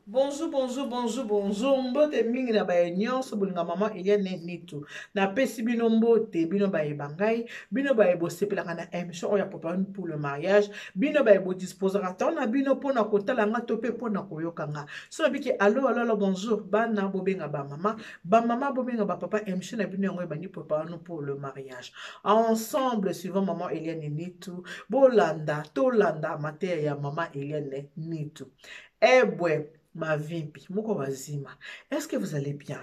Bonjour, bonjour, bonjour, bonjour. Mbote mingi na baye nyonso bolinga maman Eliane Nitu. Napesi bino mbote, bino baye bangai, bino baye bosepelaka na émission oyo ya Préparons pour le mariage, bino baye bodisposaka temps na bino mpona kotala nga to mpe mpona koyoka nga. So nabiki allo allo allo bonjour bana bobenga ba mama, ba mama bobenga ba papa émission na bino yango ebandi Préparons pour le mariage. Ensemble suivant maman Eliane Nitu, bolanda tolanda mateya ya maman Eliane Nitu. Ebwe mavimpi moko wazima. Est-ce que vous allez bien?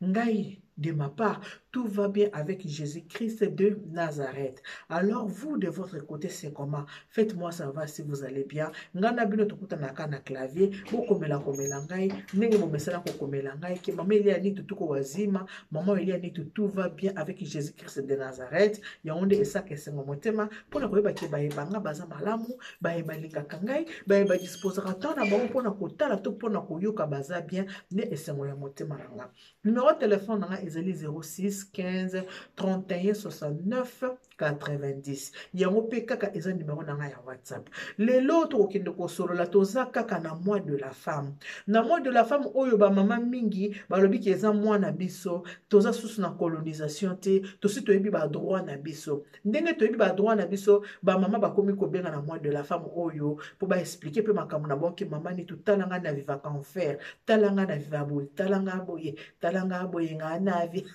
Ngai, de ma part, tout va bien avec Jésus-Christ de Nazareth. Alors vous, de votre côté, c'est comment? Faites-moi savoir si vous allez bien. Ngai na bino tokutanaka na clavier, bokomela komela ngai, ndenge bomesana kokomela ngai, ke mama Elia Nitu tuko wazima, mama Elia Nitu tout va bien avec Jésus-Christ de Nazareth. Yango nde esaka esengo motema mpona koyeba ke bayeba nga baza malamu, baye balingaka ngai, baye badisposaka temps na bango mpona kotala to mpona koyoka baza bien, nde esengo ya motema na nga. Numéro de téléphone na nga ezali 06 15 31 69 90. Yango mpe kaka eza numéro na nga ya WhatsApp. Lelo tokokende kosolola, toza kaka na mois de la femme. Na mois de la femme oyo bamama mingi balobi ke eza mois na biso, toza susu na colonisation te, tosi toyebi ba droit na biso. Ndenge toyebi ba droit na biso, bamama bakomi kobenga na mois de la femme oyo mpo baexplike mpe makambo na bango ke mama Nitu, tala ngai na vivaka enfer, tala ngai na viva boye, tala ngai boye, tala ngai boye, ngai na vi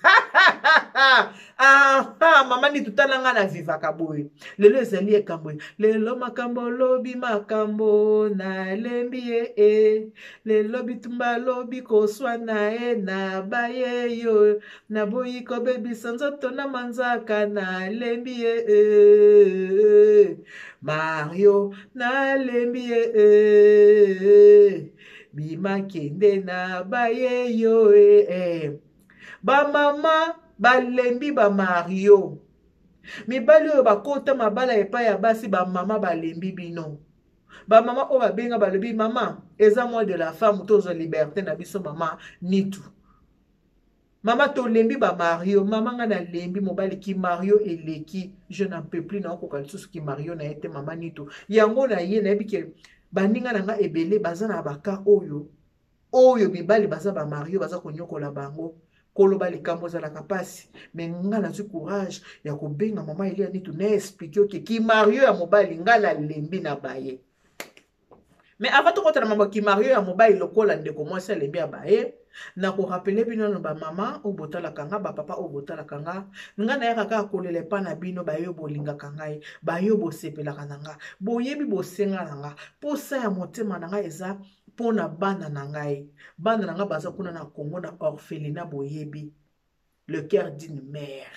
aha mama Nitu, tala ngai na vivaka boye. Lelo ezali ekambo, lelo makambo, lobi makambo, nalembi ye e lelo bitumba, lobi koswana e na baye yo, naboyi kobebisa nzoto na manzaka, nalembi ye e Mario, nalembi ye e bima kende na baye yo e. Bamama balembi ba Mario, mibali oyo bakota mabala epai ya basi, bamama balembi bino. Bamama oyo babenga balobi mama, eza mois de la femme, tozwa liberté na biso. Mama Nitu, mama tolembi ba Mario, mama nga nalembi mobali ki Mario eleki, je n'en peux plus, naokoka lisusu ki Mario na ye te. Mama Nitu, yango na ye nayebi ke baninga na nga ebele baza na baka oyo oyo mibali baza ba Mario, baza konyokola bango. Koloba likambo ezalaka mpasi, me nga nazwi courage ya kobenga mama Elia Nitu na explike oke ki Mario ya mobali nga nalembi na baye. Mais avant tokota na mambo ki Mario ya mobali lokola ndeko mwasi alembi ya baye, nakorapele bino nano bamama oyo botalaka nga, bapapa oyo botalaka nga. Nga nayaka kaka kolela epa na bino, bayo bolingaka ngai, bayo bosepelaka na nga, boyebi bosenga na nga. Posa ya motema na ngai eza mpo na bana na ngai. Bana na ngai baza kuna na Congo na orphelinat, boyebi le cœur d'une mère.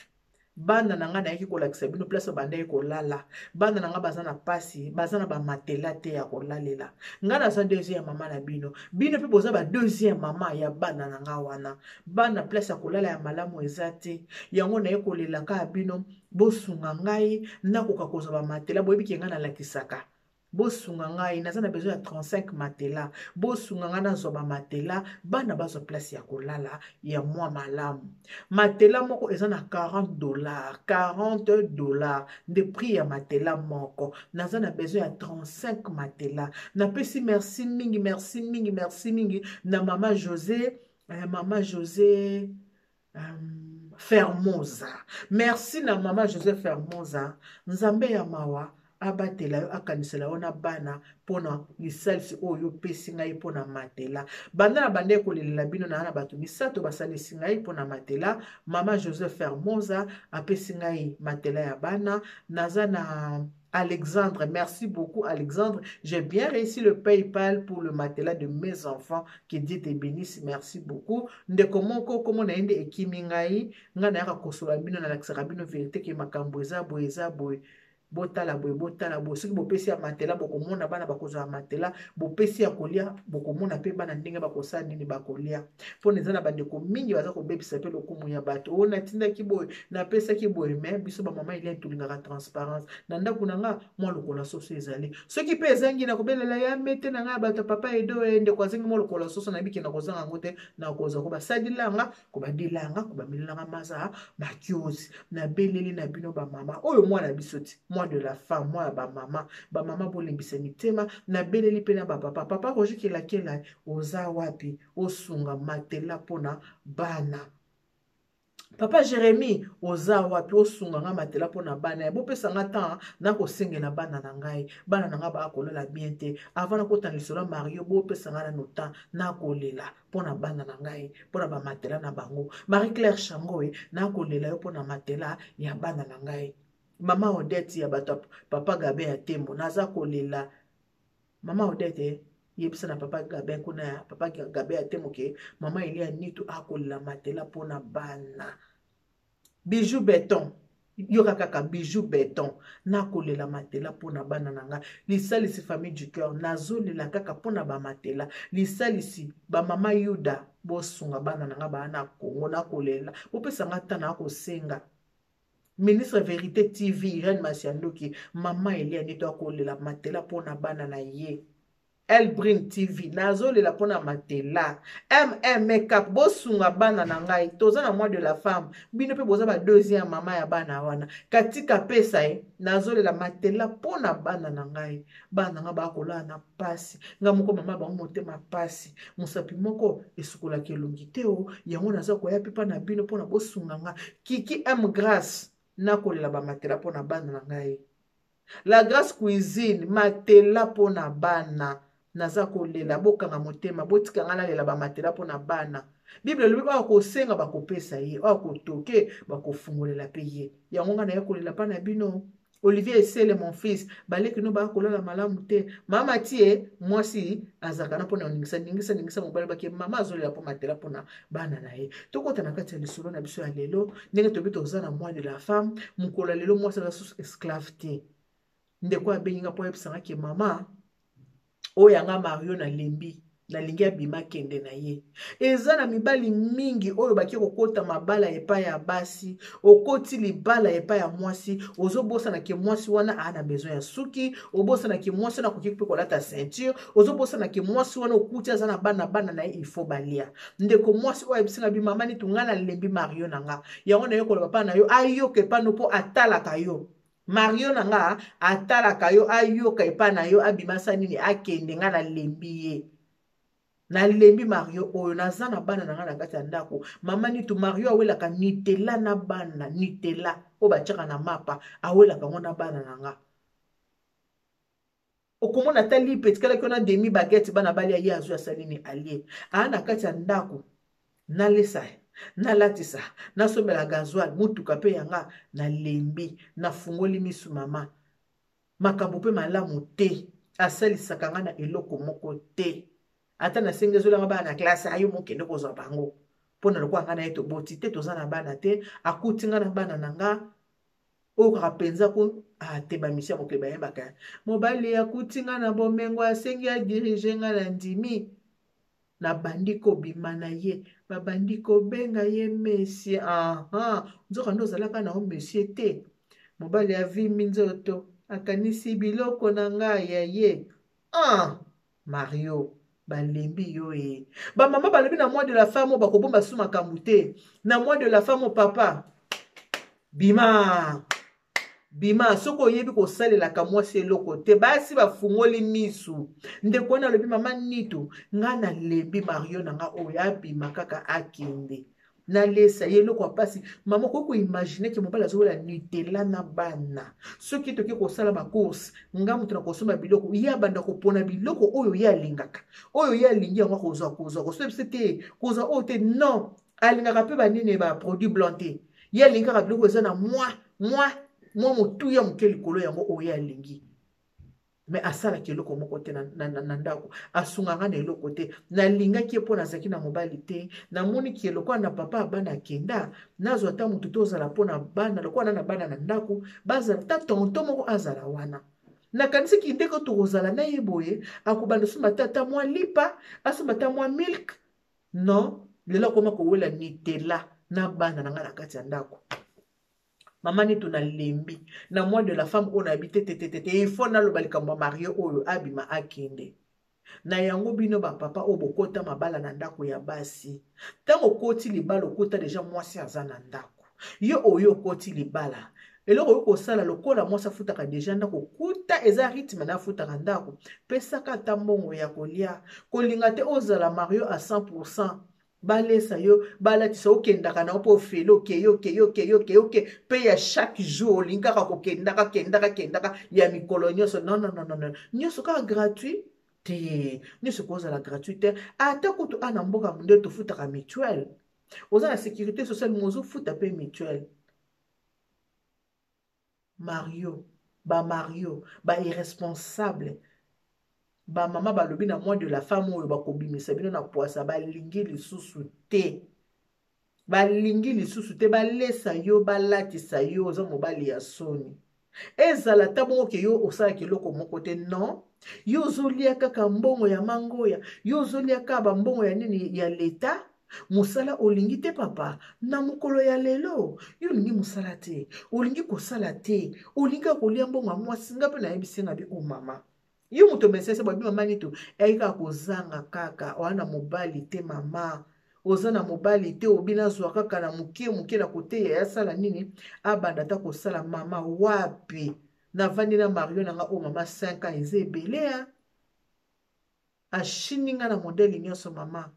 Bana na ngai nayaki kolakisa bino place bandaki kolala. Bana na ngai baza na pasi, baza na bamatela te ya kolalela. Ngai naza deuxième mama na bino, bino mpe boza ba deuxième mama ya bana na ngai wana. Bana place ya kolala ya malamu eza te. Yango naye kolela kaka bino bosunga ngai nakoka kozwa bamatela. Boyebi ke ngai nalakisaka. Bosunga ngai, naza na besoin ya 35 matela. Bosunga ngai nazwa bamatela, bana bazwa place ya kolala ya mwa malamu. Matela moko eza na 40 $, 40 $ nde prix ya matela moko. Naza na besoin ya 35 matela. Napesi merci mingi, merci mingi, merci mingi na mama José, mama José Fermosa. Merci na mama José Fermosa. Nzambe ya mawa abatela yo, akanisela yo na bana mpona lisalisi oyo opesi ngai mpona matela. Banda na banda ekolelela bino na bato misato basalisi ngai mpona matela. Mama Joseph Fermosa apesi ngai matela ya bana. Naza na Alexandre, merci beaucoup Alexandre. J'ai bien réussi le PayPal pour le matelas de mes enfants. Que Dieu te bénisse. Merci beaucoup. Ndeko moko komo na yende ekimi ngai, ngai nayaka kosola bino, nalakisaka bino vérité ke makambo eza boye, eza boye. Botala boye, botala boye. Soki bopesi ya matela, bokomona bana bakozwa ya matela. Bopesi ya kolia, bokomona mpe bana ndenge bakosala nini, bakolia. Mpona eza na bandeko mingi baza kobebisa mpe lokumu ya bato oyo natindaki boye, napesaki boye. Me biso bamama Eliane tolingaka transparence. Na ndako na nga mwa lokola soso ezali, soki mpe ezangi, nakobelela ya mete na ngai ya bato ya papa Edo e ndeko azengi mwa lokola soso, nayebi ke nakozanga yango te, nakozwa kobasalilanga, kobadilanga, kobamelelanga maza makiozi. Nabeleli na bino bamama oyo mwana biso ti mwana. Mois de la femme, mois ya bamama. Bamama bolimbisa mitema, nabeleli mpe na bapapa. Papa Roger Kelakela, oza wapi? Osunga matela mpona bana. Papa Jeremy, oza wapi? Osunga nga matela mpona bana. Ya bopesa nga temps nakosengela bana na ngai. Bana na ngai bakolala bien te. Avant nakota lisolo ya Mario, bopesa nga nano temps nakolela mpona bana na ngai, mpona bamatela na bango. Marie-Claire Shangoe, nakolela yo mpona matela ya bana na ngai. Mama Odette ya bato Papa Gabin ya Tembo, naza kolela. Mama Odette, yebisa na Papa Gabin kuna ya Papa Gabin ya Tembo ke Mama Elia Nitu akolela matela mpona bana. Bijou Beton, yoka kaka Bijou Beton, nakolela matela mpona bana na nga. Lisalisi famille du cœur, nazolela kaka mpona bamatela. Lisalisi bamama Yuda, bosunga bana na nga baa na Congo, nakolela. Bopesa nga ta na kosenga. Ministre Vérité TV, Irène Masiandoki, Mama Elia Nito akolela matela mpona bana na ye. Elbrin TV, nazolela mpona matela. MM Makeup, bosunga bana na ngai. Toza na mois de la femme. Bino pe boza ba deuxième mama ya bana wana. Katika pesa ye, nazolela matela mpona bana na ngai. Bana na ngai bakolala na pasi. Nga moko mama bango motema pasi. Mosapi moko esukolaka elongi te o. Yango naza koya pe pa na bino mpona bosunga nga. Kiki M Grace, nakolela ba matela mpona bana na ngai. La Grace Cuisine, matela mpona bana. Naza kolela, bokanga motema, botika nga nalela ba matela mpona bana. Bible elobi oyo akosenga bakopesa ye, oyo akotoke bakofungolela pe ye. Yango nga naye kolela pa na bino. Olivier Esele mon fils, baleki no bakolala malamu te. Mama tie mwasi azalaka na mpona ningisa ningisa ningisa mobali bake mama azolela mpo matela mpona bana na ye. Tokota na kati ya lisolo na biso ya lelo, ndenge tobi toza na mois de la femme, mokolo ya lelo mwasi aza susu esclave te. Ndeko abengi nga mpo ayebisa nga ke mama oyo yanga Mario nalembi, nalingi abima kende na ye. Eza na mibali mingi oyo bake kokota mabala epai ya basi. Okoti libala epai ya mwasi, ozobosana ke mwasi wana aa na besoin ya suki, obosana ke mwasi wana akoki mpe kolata ceinture, ozobosana ke mwasi wana okuti aza na bana, bana na ye il faut balia. Ndeko mwasi oyo ayebisi nga bi mama nitu nga nalembi Mario na nga. Yango naye koloba pa na yo ayoka epai no mpo atalaka yo. Mario na nga atalaka yo, ayoka epai na yo, abimasa nini akende, nga nalembi ye. Nalembi Mario oyo, naza na bana na nga na kati ya ndako. Mama Nitu, Mario awelaka Nutella na bana, Nutella oyo batiaka na mapa, awelaka yango na bana na nga. Okomona ata lipa etikalaki wana demi baguette bana balia, ye azwi asali nini alie. Aa na kati ya ndako, nalesa, nalatisa, nasombela gasoil, motuka pe yanga, nalembi, nafungoli misu mama. Makambo pe malamu te, asalisaka nga na eloko moko te. Ata nasengi ezolanga bana na classe, ayo mokende kozwa bango. Mpona lokola nga na ye toboti te, toza na bana te, akuti nga na bana na nga, oyo kaka mpenza ko te bamisi ya mokili bayembaka. Mobali akuti nga na bomengo, asengi adirige nga na ndimi. Nabandi kobima na ye, babandi kobenga ye monsieur. Aha, nzoka nde ozalaka na yo monsieur te. Mobali avimbi nzoto, akanisi biloko na ngai ya ye. Ah, Mario, balembi yo e. Ba mama balobi na mois de la femme oyo bakobomba su makambo te. Na mois de la femme oyo papa, bima. Bima, soki oyebi kosalelaka mwasi eloko te, basi bafungoli misu. Ndeko wana alobi mama Nitu, nga nalembi Mario na nga oyo abima kaka akende. Nalesa ye eloko ya pasi. Mama, okoki koimagine ke mobali azokola Nutella na bana. Soki toke kosala ba course, nga moto na kosomba biloko, ye abanda kopona biloko oyo ye alingaka. Oyo ye alingi yango akozwa, kozwa, kozwa biso te, kozwa oyo te, non. Alingaka pe ba nini ba produit blanc te. Ye alingi kaka biloko eza na mwa, mwa, mwa motuya moke likolo yango oyo ye alingi. Mais asalaka eloko moko te na ndako, asungaka na eloko te. Nalingaki ye mpo nazalaki na mobali te. Namoni ke lokola na papa ya bana akenda, nazwa ata motu tozala mpo na bana, lokola na na bana na ndako, bazala ata tonton moko azala wana. Nakanisaki ndenge tokozala na ye boye, akobanda asomba ata mwa lipa, asomba ata mwa milk. Non, lelo akoma kowela Nutella na bana na ngai na kati ya ndako. Mama Nitu nalembi na mois de la femme oyo nayebi te te te te te, il faut naloba likambo ya Mario oyo abima akende. Na yango bino ba papa oyo bokota mabala na ndako ya basi, ntango okoti libala okota deja mwasi aza na ndako. Yo oyo okoti libala, Eloko okoki kosala lokola mwasi afutaka deja ndako, kuta eza rythme na afutaka ndako, pesaka ata mbongo ya kolia. Kolinga te ozala Mario à 100%, balesa yo, balatisa, okendaka na yo mpo ofele, okei okei okei okei okei mpe ya chaque jour olingi kaka kokendaka kendaka kendaka ya mikolo nyonso. Non, non, non, non, nyonso kaka gratuit te, nyonso ekozala gratuit te. Ata kutu ana mboka nde tofutaka mutuelle, oza na sécurité sociale, mozofuta mpe mutuelle. Mario, ba Mario, ba irresponsable, ba mama balobi na mois de la femme oyo bakobimisa bino na pwasa, balingi lisusu te, balingi lisusu te, balesa yo, balatisa yo, oza mobali ya soni. Ezala ata bongo ke yo osalaka eloko moko te, non, yo ozolia kaka mbongo ya mangoya, yo ozolia kaka bambongo ya nini ya leta, mosala olingi te papa. Na mokolo ya lelo yo olingi mosala te, olingi kosala te, olingi kaka kolia mbongo ya mwasi. Nga mpe nayebisi nga bi o mama, yo moto mesese babi mama nito eyaki kaka kozanga kaka oya na mobali te. Mama, oza na mobali te, obi nazwa kaka na moke moke na koteya ya sala nini, abanda ata kosala. Mama, wapi navandi na Mario na nga oyo mama 5 ans eza ebele ya ashini nga na modele nyonso. Mama,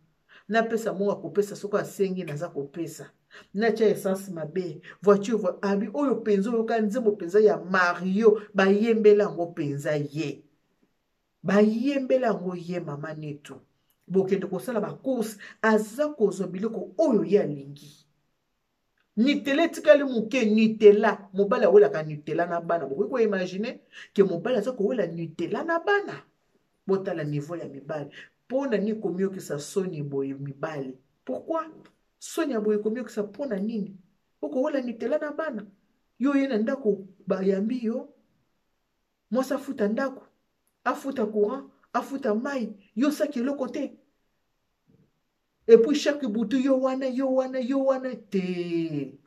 napesa mongo akopesa soki asengi, naza kopesa, natya essence mabe voiture abi oyo mpenza. Oyoka nzembo mpenza ya Mario, bayembela yango mpenza ye, bayembela yango ye. Mama Netu, bokende kosala bacourse, aza kozwa biloko oyo ye alingi. Nutella etikali moke, Nutella, mobali awelaka Nutella na bana. Bokoki koimagine ke mobali aza kowela Nutella na bana? Botala niveau ya mibali. Mpo na nini komiyokisa soni boye, mibali? Pourquoi soni ya boye komiyokisa? Mpo na nini okowela Nutella na bana? Yo oye na ndako, bayambi yo, mwasi afuta ndako, afuta courant, afuta mai, yo osaki eloko te. Et puis chaque butu yo wana, yo wana, yo wana te.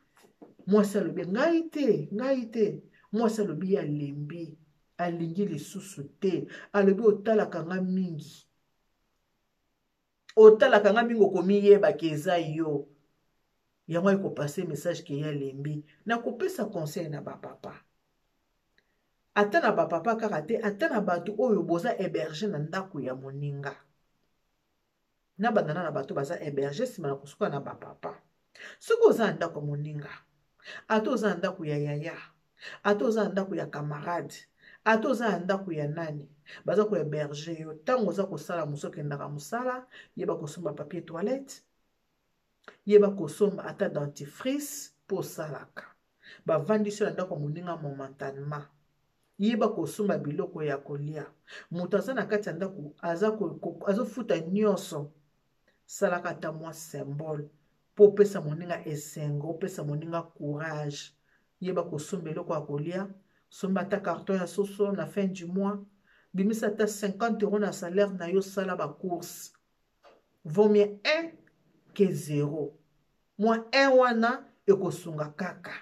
Mwasi alobi ngai te, ngai te. Mwasi alobi ye alembi, alingi lisusu te. Alobi otalaka nga mingi, otalaka nga mingi, okomiyebaka eza yo. Yango ekopase message ke ye alembi. Nakopesa conseil na bapapa, ata na bapapa kaka te, ata na bato oyo boza héberge na ndako ya moninga. Nabandana na bato baza héberge, nsima na kosuka na bapapa. Soki oza na ndako ya moninga, ata oza na ndako ya yaya, ata oza na ndako ya camarade, ata oza na ndako ya nani, baza kohéberge yo, ntango oza kosala mosu, okendaka mosala, yeba kosomba papier toilette, yeba kosomba ata dentifrice mpo osalaka. Bavandisi yo na ndako ya moninga momentanement, yeba kosomba biloko ya kolia. Moto aza na kati ya ndako azofuta nyonso, salaka ata mwa symbole mpo opesa moninga esengo, opesa moninga courage. Yeba kosomba eloko ya kolia, somba ata carton ya soso na fin du mois, bimisa ata 50 euro na salaire na yo, sala bacourse. Vaut mieux 1 que 0. Mwa 1 wana ekosunga kaka.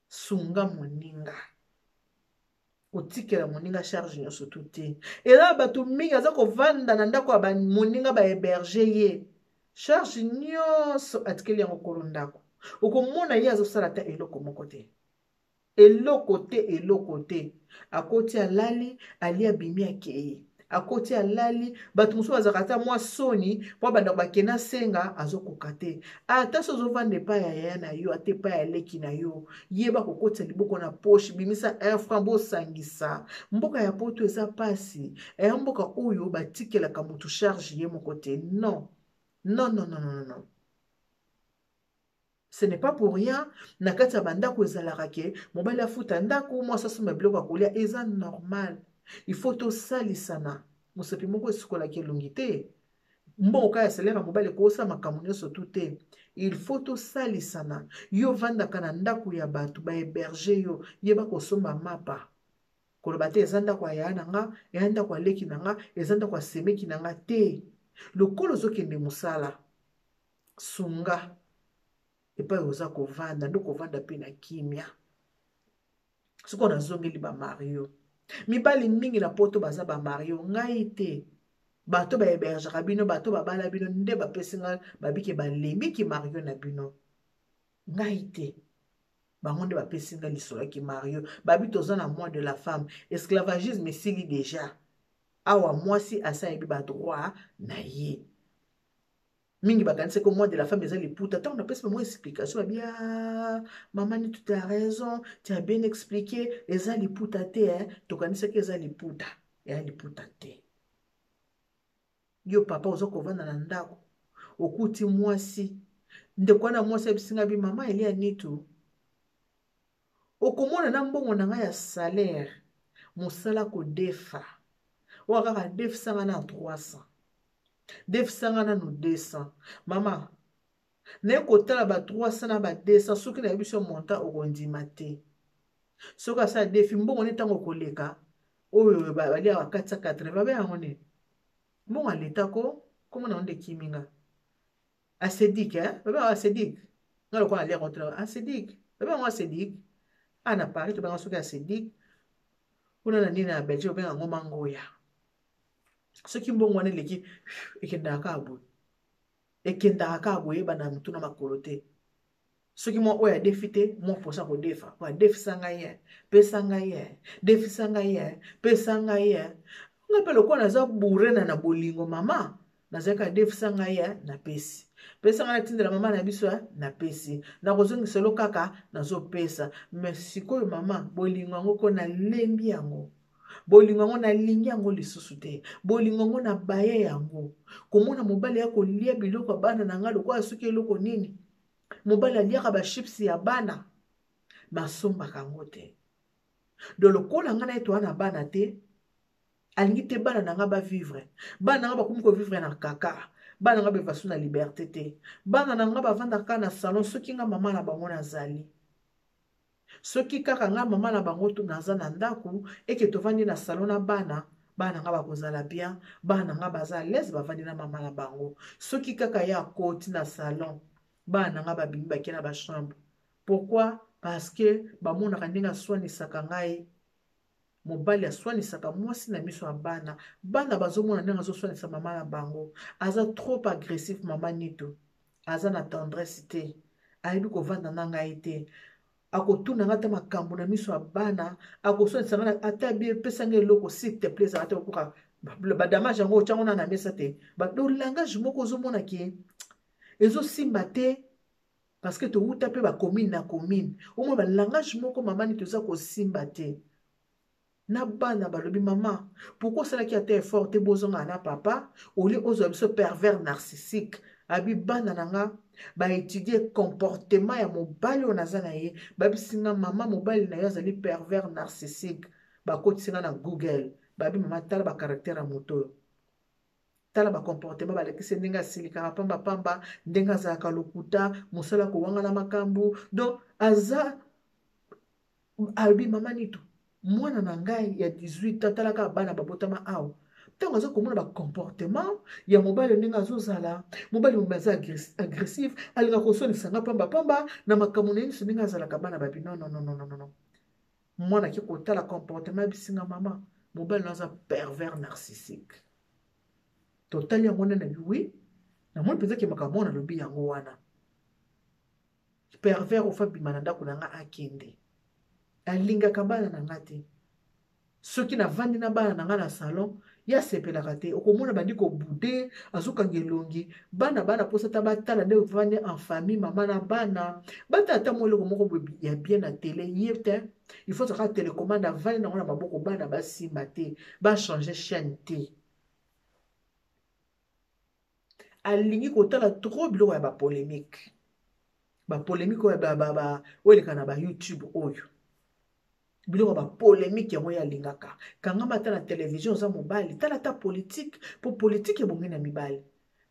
Sunga moninga, kotikela moninga charge nyonso tu te. Eza na bato mingi aza kovanda na ndako ya moninga, bahéberge ye, charge nyonso atikeli yango kolo ndako. Okomona ye azosala ata eloko moko te, eloko te, eloko te. Akoti, alali, ali, abimi, akei, akoti, alali. Bato mosusu bazalaka ata mwa soni mpo bandako bakende asenga, azokoka te. Ata so ozovanda epai ya yaya na yo, ata epai ya leki na yo, yeba kokotisa liboko na poche, bimisa 1 franc, bosangisa. Mboka ya poto eza mpasi, eya mboka oyo batikelaka motu charge ye moko te. Non, non, non, non, non, non. Ce n'est pas pour rien na kati ya bandako ezalaka ke mobali afuta ndako, mwasi asomba biloko ya kolia. Eza normal, il faut tosalisana. Mosapi moko esukolaki elongi te. Mbongo kaka ya salaire ya mobali ekosala makambo nyonso tu te. Il faut tosalisana. Yo vandaka na ndako ya bato, bahéberge yo, yeba kosomba mapa. Koloba te eza ndako ya yaya na nga, eya ndako ya leki na nga, eza ndako ya semeki na nga te. Lokola ozokende mosala, sunga epai oza kovanda, nde kovanda mpe na kimia. Soki nazongeli bamario, mibali mingi na poto baza bamario. Ngai te, bato bahébergeaka bino, bato babala bino nde bapesi nga babike, balembiki mario na bino. Ngai te. Bango nde bapesi nga lisolo ya kimario. Babi toza na mois de la femme, esclavagisme esili deja. Awa mwasi asi ayebi ba droit na ye. Mingi bakanisi ko mois de la femme eza liputa. Ntango napesi bango explication, babi ah, mama ni tu as raison, tu as bien expliqué, eza liputa te eh. Tokanisaki eza liputa, eya liputa te. Yo papa oza kovanda na ndako, okuti mwasi, ndeko wana mwasi ayebisi nga bi mama Elia Nitu, okomona na mbongo na ngai ya salaire mosala kodefa oyo kaka defisa nga na 300, defisa nga nanu 200. Mama naye kotala ba 300 na ba 200, soki nayebi so montant okondima te. Soki asala defi mbongo ne ntango koleka oyo baliaka 480, babe yango nini mbongo ya leta ko komona yango nde ekiminga asedik eh? Babe yango asedik, nga lokola nalia contre asedik, babe yango asedik. A na Paris tobenga soki asedik, kuna na nini na Belgique babenga yango mangoya. Soki mbongo wana eleki, ekendaka kaka boye, ekendaka kaka boye, eyebana motu na makolo te. Soki mwa oyo adefi te, mwa mposa kodefa, oyo adefisa ngai ye, pesa ngai ye, defisa ngai ye, pesa ngai ye. Nga mpe lokola naza bourre na bolingo mama, nazalaki adefisa ngai ye, napesi. Pesa ngai natindela mama na biso, napesi. Nakozongisa lo kaka, nazopesa. Mais sikoyo mama, bolingo yango ko nalembi yango. Bolingo yango nalingi yango lisusu te. Bolingo yango nabaye yango. Komona mobali ya kolia biloko ya bana na ngai lokola soki eloko nini. Mobali aliaka ba chips ya bana, basombaka yango te. Do lokola ngai na ye toa na bana te, alingi te bana na ngai ba vivre. Bana na ngai bakomi ko vivre na kaka. Bana na ngai beva su na liberté te. Bana na ngai bavandaka kaka na salon soki ngai mama na bango nazali. Soki kaka ngai mama na bango naza na ndako, eke tovandi na salon na bana, bana na ngai bakozala bien, bana na ngai baza à l'aise bavandi na mama na bango. Soki kaka ye akoti na salon, bana na ngai babimi bake na ba chambre. Pourquoi? Parce que bamonaka ndenge aswanisaka ngai. Mobali aswanisaka mwasi na miso ya bana. Bana bazomona ndenge azoswanisa mama na bango. Aza trop agressif mama Nito. Aza na tendresse te. Ayebi kovanda na ngai te. Akotuna nga ata makambo na miso ya bana, akoswanisa nga ata bien, pesa nga eloko s'il te plaît, ezala te okoka ba damage yango otya ngo na mesa te. Ba do langage moko ozomona ke ezosimba te. Parce que towuta pe ba commune na commune. Omona ba langage moko mama ni toza kosimba te. Na bana balobi mama, pourquoi osalaki ata effort te bozonga na papa au lieu ozwa biso pervers narcissique. Abi bana na nga ba étudier comportement ya mobali oyo naza na ye, babisi nga mama mobali na yo azali pervers narcissique. Bakotisi nga na Google, babi mama tala ba caractère ya moto oyo. Tala ba comportement balakisi ndenge asilikaka pamba pamba, ndenge azalaka lokuta, mosala kowangana makambo. Donc aza alobi mama Nitu, mwana na ngai ya 18 ans, talaka bana babotama awa. Ntango aza komona ba comportement ya mobali ndenge azozala, mobali mobali aza agressif, alingaka koswanisa nga pamba pamba na makambo na ye nyonso ndenge azalaka, bana babi non non non non non. Mwana ake kotala comportement ya bisinga mama, mobali na aza pervers narcissique. Totali yango nde na bi oui, namoni mpenza ke makambo mwana alobi yango wana. Pervers ofa bima na ndako na nga akende. Alingaka bana na nga te. Soki navandi na bana na nga na salon, ye asepelaka te. Okomona bandi kobude, azokanga elongi. Bana bana posa ata batala nde ovandi en famille, mama na bana. Batala ata mwa eloko moko boye ya bien na tele, ye te. Il faut kaka télécommande avandi nango na maboko, bana basimba te, ba changer chaîne te. Alingi kotala trop biloko ya ba polémique. Ba polémique oyo oyo eleka na ba YouTube oyo. Biloko ya ba polémique yango ye alingaka. Kangama ata na télévision oza mobali, tala ata politique, po politique ebongi na mibali.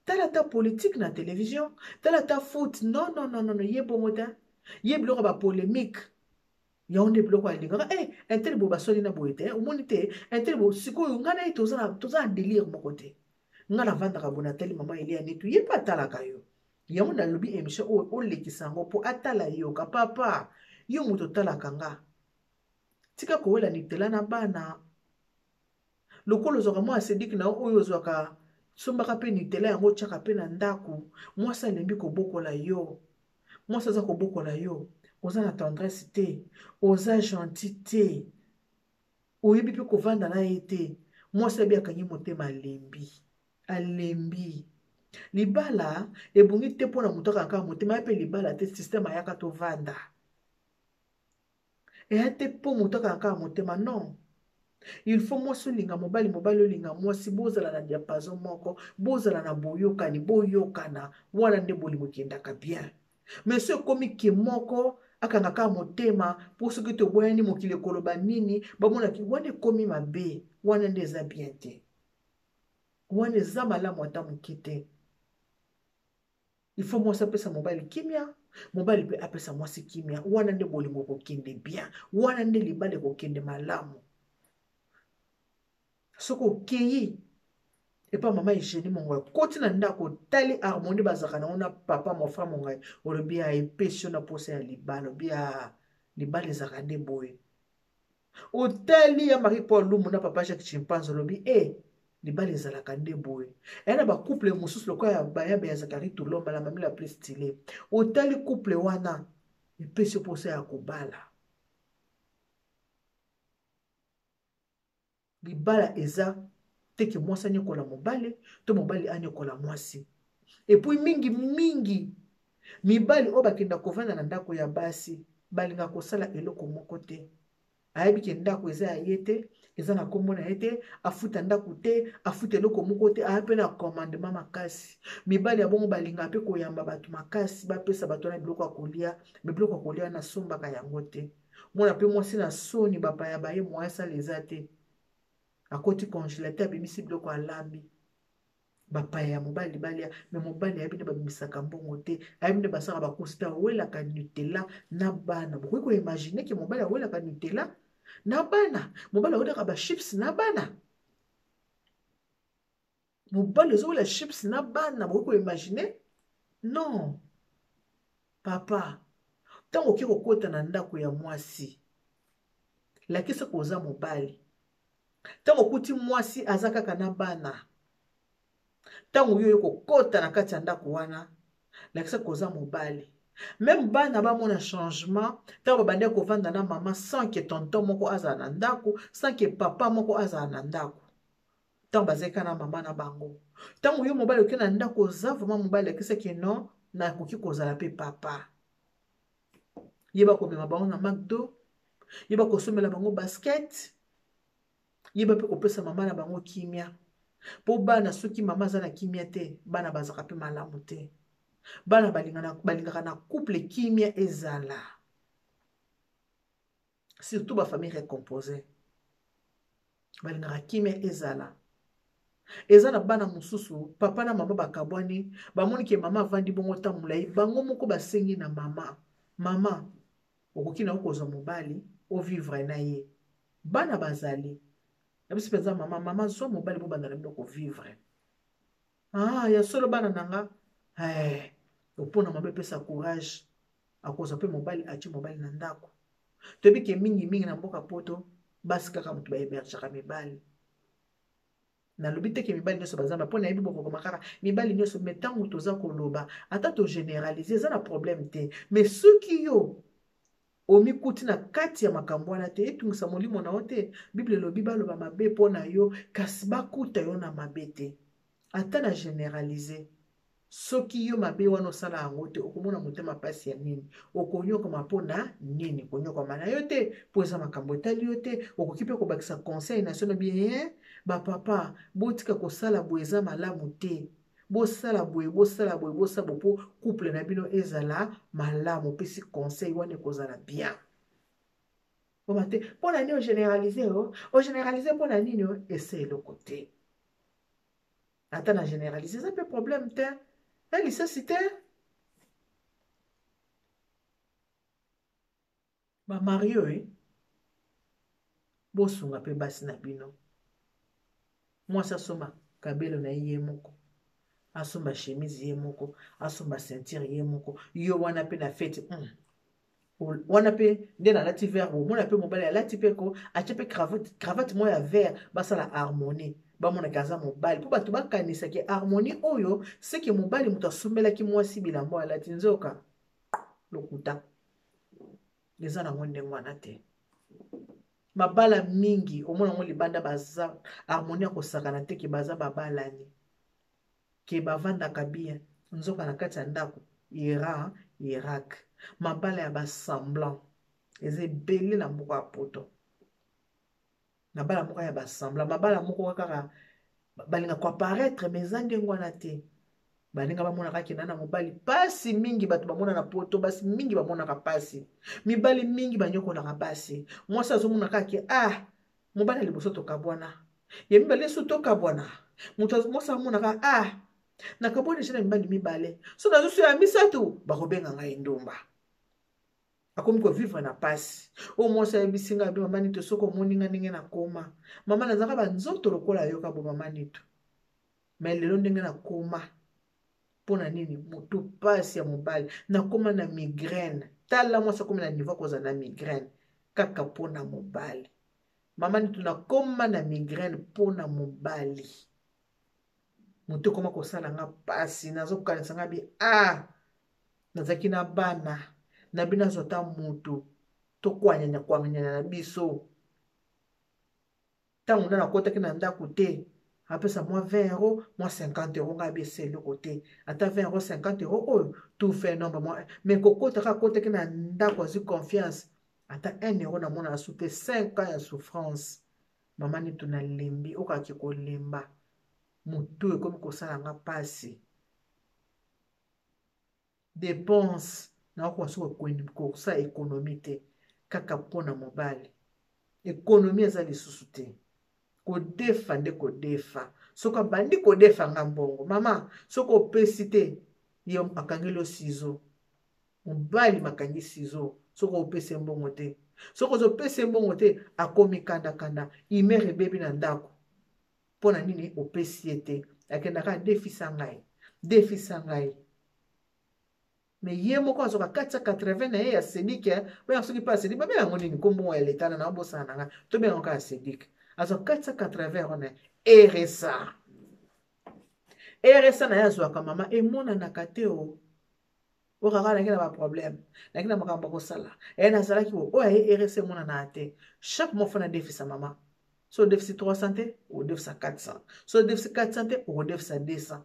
Tala ata politique na télévision, tala ata foot. Non non non non, ye bongo te. Ye biloko ya ba polémique. Yango nde biloko alingaka. Intel bo baswani na boye te, omoni te, intel bo sikoyo nga na ye toza na délire moko te. Nga navandaka boye natali mama Elia Nitu, ye mpe atalaka yo. Yango nalobi émission oyo olekisa yango po atala yoka papa, yo moto otalaka nga. Tika kowela Nutella na bana. Lokola ozwaka mwa acidique na yo oyo ozwaka, sombaka pe Nutella yango otiaka pe na ndako. Mwasi alembi kobokola yo. Mwasi aza kobokola yo. Oza na tendresse te, oza gentil te, oyebi mpe kovanda na ye te. Mwasi abi akangi motema, alembi, alembi. Libala ebongi te mpo na moto akanga motema ye mpe libala te. Système ayaka tovanda eya te mpo moto akanga kaka motema. Non, il faut mwasi olinga mobali, mobali olinga mwasi, bozala na diapason moko, bozala na boyokani, boyokana. Wana nde bolingo ekendaka bien. Mais so ekomi ke moko akanga kaka motema mpo soki toboyani mokili ekoloba nini, bamonaki, wana ekomi mabe. Wana nde eza bien te, wana eza malamu ata moke te. Il faut mwasi apesa mobali kimia, mobali mpe apesa mwasi kimia. Wana nde bolingo ekokende bien, wana nde libala ekokende malamu. Soki okei epa mama Eugénie Mongai, okoti na ndako, otali harmonie bazalaka nango na papa mon frère Mongai, olobi ya epesi yo na posa ya libala, olobi ya libala ezalaka nde boye. Otali ya Marie Paul Lumu na papa Jacques Chimpanze, olobi e libala ezalaka nde boye. Eya na bacouple mosusu lokola ya bayabe ya Zakari Tulomba na Mamila Plus Style, otali couple wana, epesi yo mposa ya kobala. Libala eza te ke mwasi anyokola mobali to mobali anyokola mwasi. Et puis mingi mingi mibali oyo bakenda kovanda na ndako ya basi balingaka kosala eloko moko te. Ayebi ke ndako eza ya ye te, eza na nkombo na ye te, afuta ndako te, afuta eloko moko te, aya mpe na commandement makasi. Mibali ya bongo balingaka mpe koyamba bato makasi, bapesa bato wana biloko ya kolia, me biloko ya kolia wana asombaka yango te. Mona mpe mwasi na soni, bapaya baye, moya asala eza te, akoti congélateur, abimisi biloko, alambi, bapaya ya mobali balia. Me mobali ayebi nde babimisaka mbongo te, ayebi nde basalaka bakosi te, awelaka Nutella na bana. Bokoki koimagine ke mobali awelaka Nutella na bana, mobali awelaka bachips na bana, mobali ozowela chips na bana, bokoki koimagine? Non, papa, ntango okoki kokota na ndako ya mwasi, lakisa koza mobali. Ntango okuti mwasi aza kaka na bana, ntango yo oyo kokota na kati ya ndako wana, lakisa koza mobali. Même bana bamona changement ntango babandaki kovanda na mama sans ke tonton moko azala na ndako, sans ke papa moko azala na ndako, ntango bazalaki kaka na mama na bango. Ntango yo mobali oke na ndako, oza vraiment mobali, lakisaki non, nakoki kozala mpe papa. Yeba komema bango na McDo, yeba kosomela bango basket, yeba mpe kopesa mama na bango kimia. Mpo bana, soki mama aza na kimia te, bana bazalaka mpe malamu te. Bana balingaka na couple kimia ezala, surtout bafamille recomposé balingaka kimia ezala. Eza na bana mosusu, papa na mama bakabwani, bamoni ke mama avandi bongo ntango molai, bango moko basengi na mama: "Mama, okoki na yo kozwa mobali, ovivre na ye, bana bazali na biso mpenza. Mama, mama, zwa mobali, bobanda na bino kovivre." Ah, ya solo, bana na nga eh, opona mama epesa courage, akozwa mpe mobali, atie mobali na ndako. Toyebi ke mingimingi na mboka Poto, basi kaka moto bahébergeaka mibali. Nalobi te ke mibali nyonso bazamba, mpo nayebi bokokoma kaka mibali nyonso. Me ntango toza koloba, ata togénéralise, eza na problème te. Mais soki yo omikuti na kati ya makambo wana te, etungisa molimo na yo te. Bible elobi baloba mabe mpo na yo, kasi bakuta yo na mabe te. Ata na généralise, soki yo mabe wana osala yango te, okomona motema mpasi ya nini? Okonyokama mpo na nini? Konyokama na yo te, mpo eza makambo etali yo te. Okoki mpe kobakisa conseil na sono bien: bapapa, botika kosala boye, eza malamu te, bosala boye, bosala boye, bosala boye, mpo couple na bino ezala malamu. Opesi conseil wana, ekozala bien. Oma te mpo na nini ogénéralise? O ogénéralise mpo na nini? O ese eloko te. Ata na généralise, eza mpe problème te, ya lisasi te. Bamarie oyo, bosunga mpe basi na bino. Mwasi asomba kabelo na ye ye moko, asomba chemise ye moko, asomba ceinture ye moko. Yo wana mpe na fete wana mpe nde nalati vert, omona mpe mobali alati mpe ko atie mpe cravate moko ya vert, basala harmonie, bamonaki aza mobali, mpo bato bakanisaki harmonie oyo seke mobali moto asombelaki mwasi bilamba alati. Nzoka lokuta. Eza nango ndenge wana te. Mabala mingi omona yango libanda baza harmonie ya kosakana te ke baza babalani ke bavandaka bien, nzoka na kati ya ndako Iran Irak. Mabala ya ba semblant eza ebele na mboka ya poto. Mabala moko ya ba semblant, mabala moko kaka balinga ko apparaître mais eza ndenge wana te. Baninga bamonaka kenda na mobali pasi mingi, bato bamona na poto basi mingi bamonaka pasi, mibali mingi banyokolaka basi. Mwasi azomona kaka ke ah mobali ya liboso tokabwana, ya mibale so tokabwana. Moto mwasi amonaka ah nakabwana deja na mibali mibale, so nazoso ya misato bakobenga ngai ndumba. Akomi kovivre na pasi. Oyo mwasi ayebisi ngai abi mama Nito, soki omoni ngai ndenge nakoma mama, nazalaka banzoto lokola yoka bo mama Nito, me lelo ndenge nakoma mpo na nini? Motu pasi ya mobali, nakoma na migraine. Tala mwasi akomi na niveau akozala na migraine kaka mpo na mobali. Mama Nito, nakoma na migraine mpo na mobali. Motu ekoma kosala nga pasi, nazokanisa nga bi ah nazalaki na bana na bino, azwa ata motu tokwanyanya kwanyanya na biso. Ntango nda nakotaki na ndako te, apesa mwa 20 euro mwa 50 euro, ngai abesa eloko te, ata 20 euro 50 euro oyo tout fait nombre mwa. Mais kokota kaka akotaki na ndako, azwi confiance, ata 1 euro namona asu te. 5 ans ya souffrance, mama Nitu, nalembi, okaki kolemba, motu ekomi kosala nga mpasi. Dépense nakokoka soki kosala économie te kaka mpo na mobali. Économie eza lisusu te, kodefa nde kodefa. Soki abandi kodefa nga mbongo mama, soki opesi te, ye akangeli yo ciseau. Mobali makangi ciseau soki opesi ye mbongo te. Soki ozopesa ye mbongo te, akomi kandakanda, humeur ebebi na ndako. Mpo na nini opesi ye te? Akendaka adefisa ngai, defisa ngai. Me ye moko azwaka 480 na ye ya sedik, oyo soki mpe asedik babenga yango nini, nkombo ya leta na naobosana na ngai, tobenga yango kaka sedik. Azwa 480 yango na RSA, RSA na ye azwaka mama, emonanaka te. O oyo kaka naki na baproblème, naki na makambo akosala ye, nazalaki oyo aye RSA emonanaka te. Chaque mois fona defisa mama, so odefisi 300 te, okodefisa 400, so odefisi 400 te, okodefisa 200.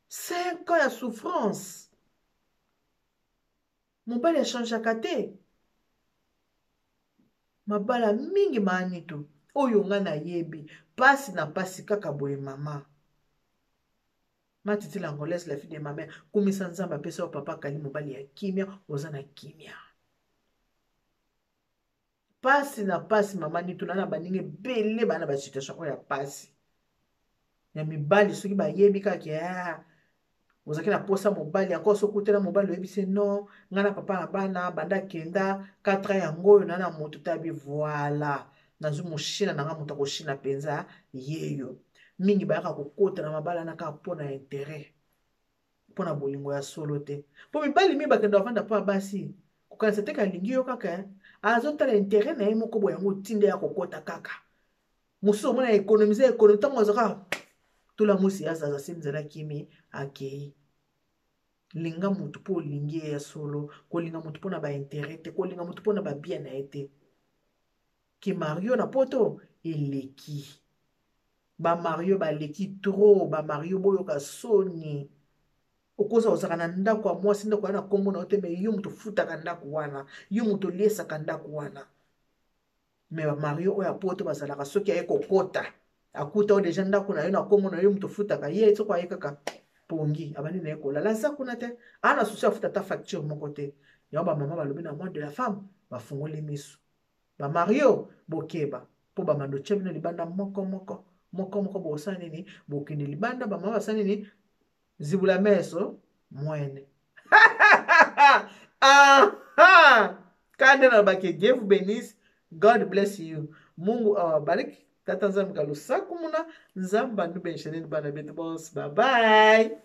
5 ans ya souffrance, mobali achangeaka te. Mabala mingi maanito oyo ngai nayebi pasi na pasi kaka boye. Mama Matiti l'Angolaise, la fille de ma mère, kumisa Nzambe apesa yo papa Kali, mobali ya kimia, oza na kimia. Pasi na pasi, mama Nitu, na baninga ebele bana ba situation oyo ya pasi ya mibali. Soki bayebi kaka ah, ozalaki na posa mobali yango, soki okutana mobali oyebisi non, ngai na papa na bana banda kenda 4 ans yango oyo na na moto tabi, voilà, nazwi moshina na ngai, moto akoshina mpenza yeyo. Mingi bayaka kokota na mabala na kaka mpo na intérêt, mpo na bolingo ya solo te. Mpo mibali mingi bakenda bavanda mpo ya basi, kokanisa te kalingi yo, kaka azotala intérêt na ye moko boye, yango otinda ya kokota kaka. Mosusu omona économise économie, ntango azwaka tola mwisi azaza se nzela kimi akei. Linga motu mpo olingi ye ya solo, kolinga motu mpo na baintérêt te, kolinga motu mpo na babien na ye te. Ke mario na poto eleki, bamario baleki trop, bamario boyoka soni. Okoza ozalaka na ndako ya mwasi, ndako wana na nkombo na yo te, me yo moto ofutaka ndako wana, yo moto oliesaka ndako wana. Me bamario oyo ya poto bazalaka, soki aye kokota akuta oyo deja ndako na yo na nkombo na yo, moto ofutaka ye, soki aye kaka pongi abandi na ye kolala, aza kuna te, aa na susi afuta ata facture moko te. Yango bamama balobi na mois de la femme, bafungoli miso. Bamario bokeba, mpo bamando tya bino libanda moko moko moko moko, bosala nini? Bokende libanda. Bamama basala nini? Zibula meso mwene. Aha! Kande nalobaki, Dieu vous bénisse, God bless you, Mungu awabariki, tata Nzambe kalusaku muna Nzambe bandu bensheneni bana betu bonse. Bye bye.